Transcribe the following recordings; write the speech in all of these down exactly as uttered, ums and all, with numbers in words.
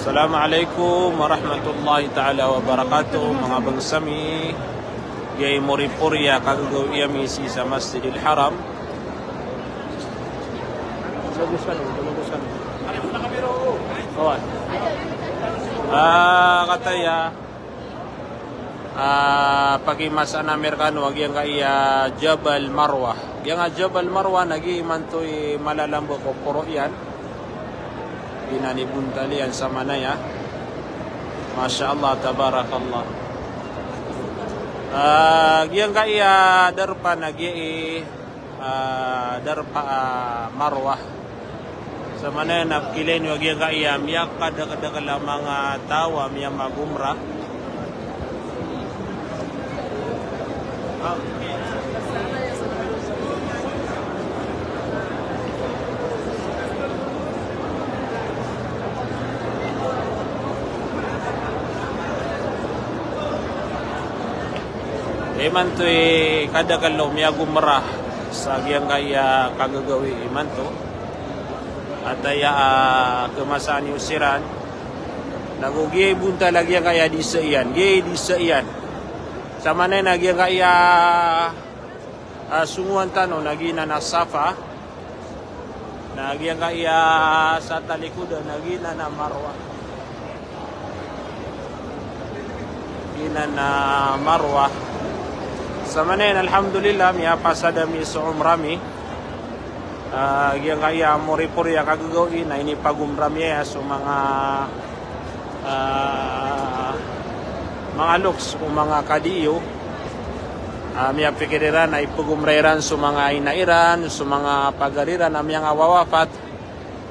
Assalamu alaikum warahmatullahi ta'ala wabarakatuh, manga bangsa mi. Giyai moripori a kagagawii ami sii sa Masjidil Haram. Ah, kataya. Ah, pakimasaan ami rkano a giyangkaya Jabal Marwah. Giyangkaya Jabal Marwah na gii imanto i malalamba ko poro iyan. Giyanan i bontal iyan samanaya. Masha Allah, tabarakallah. Ah, giyangkaya darpa na giyai ah, darpa, ah, Marwah. Samanaya na pkilay niyo a giyangkaya miyakadakdakl a manga taw a miyamag-umrah. Imanto i kadakl o miyag-umrah sa giyangkaya kagagawii imanto. Ataya, ah, khamasaan iyo siran. Nago giyai bontal a giyangkaya disa iyan, giyai disa iyan. Samanaya na giyangkaya, ah, songowan tano na giyanan a Safa. Na giyangkaya sa talikodan na giyanan a Marwah. Giyanan a Marwah. Samanaya na alhamdulillah, miyapasad ami so umrah mi. Ah, giyangkaya moripori a kagagawii na inipag-umrah mi aya so manga ah, manga loks o manga kadi iyo, ah, miyapikir iran a ipag-umrah iran so manga ina iran, so manga pagari ran a miyangawawafat.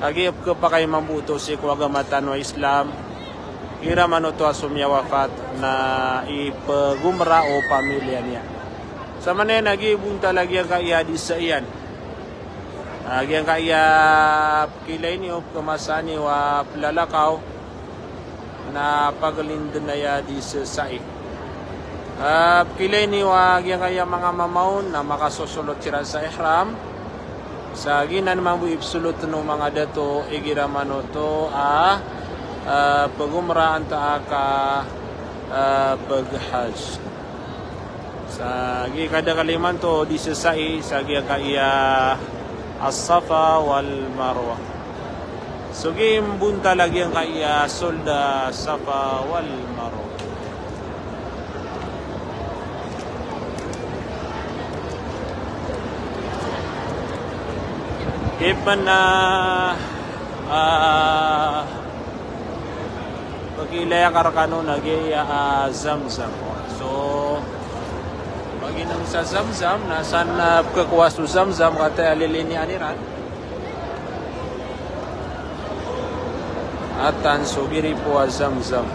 Kagiya pkhapakay mambo oto sii ko agama tano a Islam. Igira man oto a so miyawafat na ipag-umrah o pamilya niyan. Samanaya na giyai bontal a giyangkaya disa iyan. Ah, giyangkaya pkilay niyo, pkhamasaan iyo a plalakaw na paglindn aya disa sa'i. Ah, pkilay niyo a giyangkaya manga mama on na makasosolot siran sa ihram. Sa giyanan mambo i psolotn o manga dato igira man oto a, ah, pag-umrah antaa ka, ah, pag-hajj. Sa giyai kadakl imanto disa sa'i sa giyangkaya As-Safa wal Marwah. So giyai mbontal a giyangkaya sold a Safa wal Marwah. Imanto, ah, pagilaya ka rkano na giyaya, ah, Zamzam. So, paginom sa Zamzam, na san, ah, pkhakowa so Zamzam, kataya lilinian iran. Atan so giripo a Zamzam.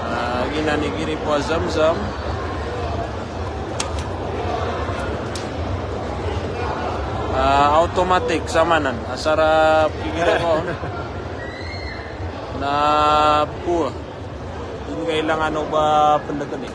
Ah, giyanan i giripo a Zamzam. Ah, automatic samanan. Asar a pkigiraw ka on na pkhowa. Di kailangan o ba pndkn i.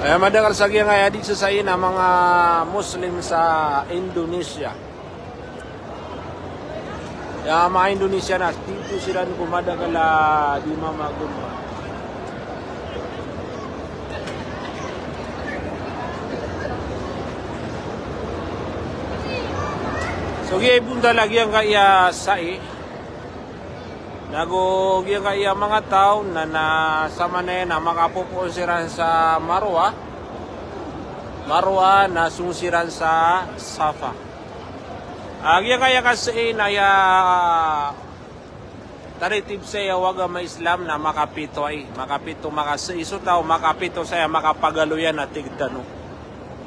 Aya madakl sa giyangkaya disa sa'i na manga Muslim sa Indonesia. Aya manga Indonesia na tito siran ko madakl a di mamag-umrah. So giyai bontal a giyangkaya sa'i. Nago giyangkaya manga taw na, na samanaya na makapopoon siran sa Marwah. Marwah na song siran sa Safa. Ah, giyangkaya kasa'i na aya taritib sa aya o agama Islam na makapito ai. Makapito, makasa'i so taw, makapito sa aya makapagaloy iyan a tig tano.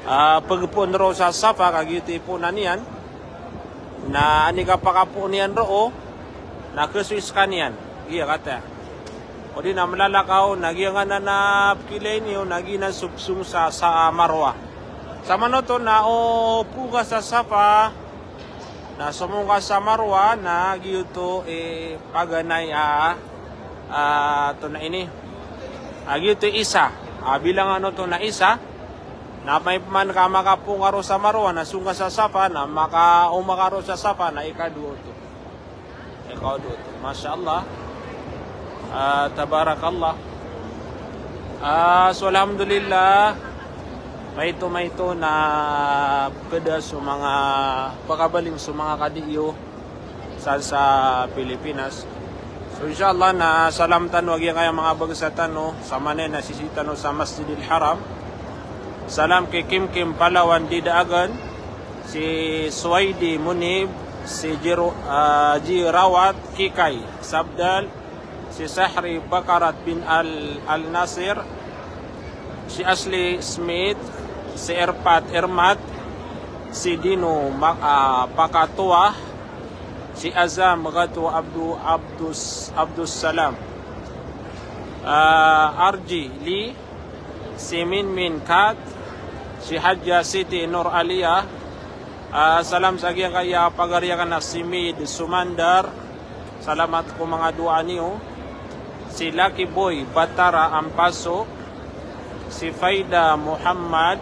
Ah, pagpoon roo sa Safa, kagiya oto i poonan iyan. Na anika pakapoon iyan roo, na khasoy skaniyan. Giya kataya. O di na mlalakaw, na giyanan a pkilay niyo, na giyanan so psong sa, sa Marwah. Samanoto na o poon ka sa Safa, na somong ka sa Marwah, na giyoto i paganay a, ah, oto na ini. A giyoto i isa. A bilangan oto na isa. Na amay pman ka makapongaro sa Marwa na song ka sa Safa, na makaoma ka ron sa Safa na ikadowa oto. Ikadowa oto. Masha Allah. Ah, tabarakallah. Ah, so alhamdulillah. Maito, maito na pd so manga pakabaling so manga kadi iyo san sa Pilipinas. So, insha Allah, na salam tano a giyangkaya manga bangsa tano, samanaya na sisii tano sa Masjidil Haram. Salam ki Kimkim Palawan di Daagan, si Suwaidi Munib, si Jiro-, ah, Jirawat Kikay Sabdal, si Sahri Bakarat bin Al, Al Nasir, si Asli Smith, si Erpat Ermat, si Dino Ma-, ah, Pakatuwa, si Azam Gatu Abdu, Abdus, Abdus Salam, ah, Arji Li, si Minmin Kat, si Hadja Siti Nur Alia, ah, salam sa giyangkaya pagari akn a si Mid Sumandar, salamat ko manga dowaa niyo, si Lucky Boy Batara Ampaso, si Faida Muhammad,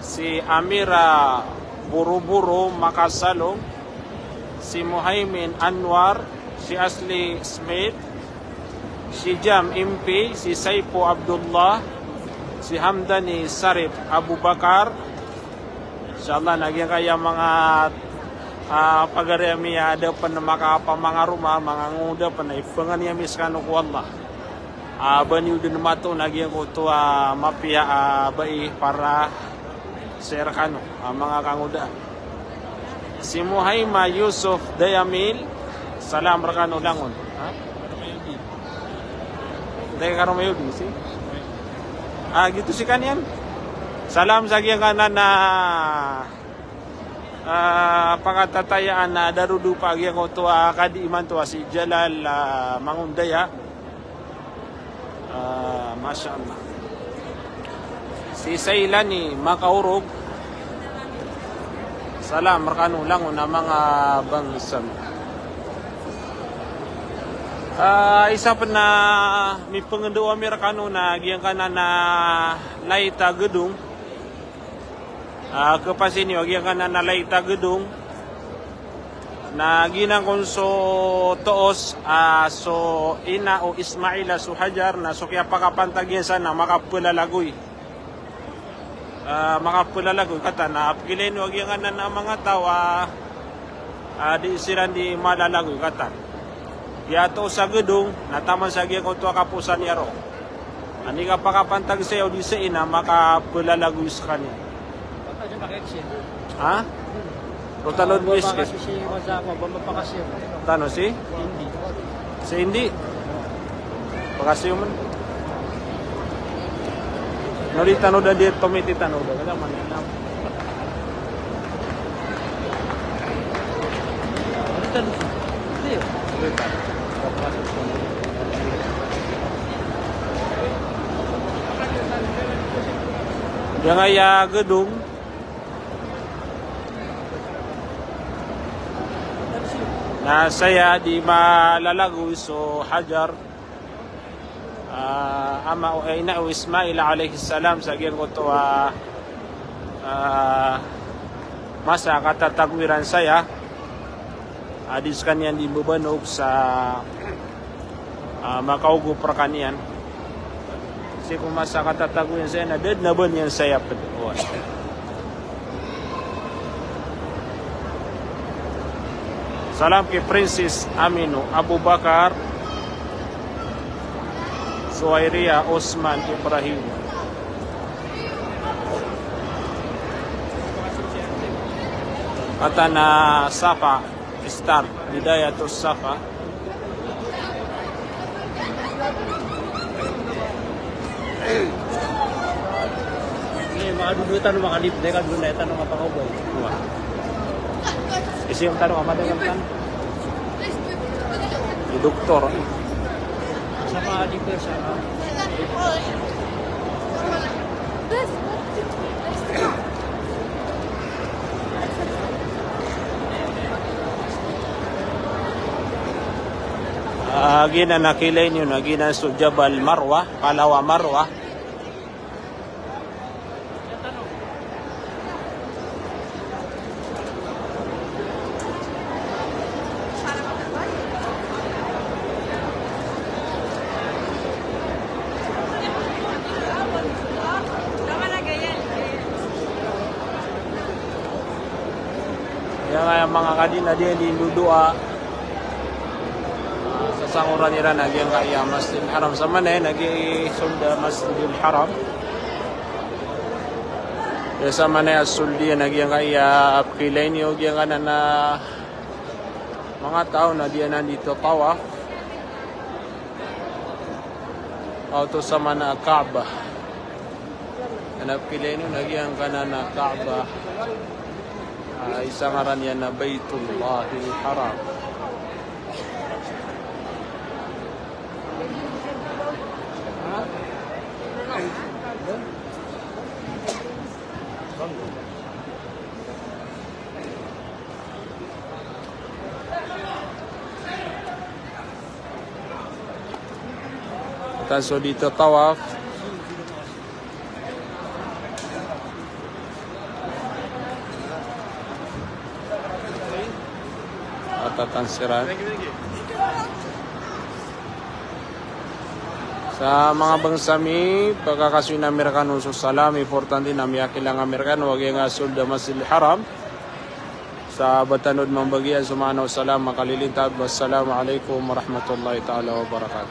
si Amira Buruburu Makasalong, si Muhaimin Anwar, si Asli Smith, si Jam Impi, si Saipo Abdullah, si Hamdani Sarip Abubakar. Insha Allah, na giyangkaya manga, ah, pagari ami a da pn makapamangaroma, manga ngoda pn a ipangani ami skano ko Allah. Ah, ba niyo dn mato na giyangkoto a mapiya a bai para sii rkano a manga kangodaan. Si Muhaima Yusuf Dayamil, salam rkano langon. Ha? Dai ka Romayodi si? Ah, giyoto skaniyan. Salam sa giyangkanan a, ah, pakatatayaan a darodopa a giyangkoto a kadi imanto a si Jalal, ah, Mangondaya. Ah, masha Allah. Si Sailani Makaorog. Salam rkano langon a manga bangsa. Ah, isa pn a mipangndao ami rkano na giyangkanan a Laita Gedong. Ah, khapasi niyo a giyangkanan a Laita Gedong. Na giyanan kon so toos, ah, so ina o Ismail a so Hajar, na so kiyapakapantag iyan san na makaplalagoy. Ah, makaplalagoy katan, na pagilay niyo a giyangkanan a manga taw a, ah, di siran di malalagoy katan. Giya toos a Gedong, na taman sa giyangkoto a kaposan iyan roo. Anda i kapakapantag saya o di saya na makaplalagoy skaniyan. Ha? Roo tano dn miskin. Tano si? Si Indi. Pakasiyo man. Nodi tano da di tomiti tano da. Giyangkaya Gedong na saya di malalagoy so Hajar. Ah, ama o, eh, ina o Ismail alayhis salam sa giyangkoto a, ah, masa a katatago iran saya. A di skaniyan di mbabanog sa, ah, makaogop rkaniyan. Sii ko masa a katatago iyan saya na da dn a ba niyan saya pd. Oway. Salam ki Princess Amino Abubakar, Zuwairia Osman Ibrahim. Katan a Safa Star, Bidayatus Safa. Ini makadudutan, makalip, dai ka dudutan, makapangobay. Wah. Isi yung tanong, ama, dai ka tanong. Yung doktor. Sa mga dito, sa mga Ah, giyanan a kilay niyo na giyanan so Jabal Marwa, Palawa Marwa. Aya manga kadi na di, di ndodoa. Sasangoran iran a giyangkaya Masjidil Haram. Samanaya na giya i sold a Masjidil Haram. Aya samanaya a sold iyan a giyangkaya pkilay niyo giyangkanan a manga taw na di anan di tatawaf. Oto samanaya a Kaaba. Aya pkilay niyo na giyangkanan a Kaaba. Ah, isa ngaran iyan na Baitullahil Haram. Tan so di tatawaf. Atatan siran. Sa manga bangsa mi, pagkakasoyin ami rkano so salam, importante na miyakilang ami rkano a giyangkaya sold a Masjidil Haram. Sa ba tano dn mambagian so maana o salam, makalilinta. Wassalamu alaikum warahmatullahi taala wabarakatuh.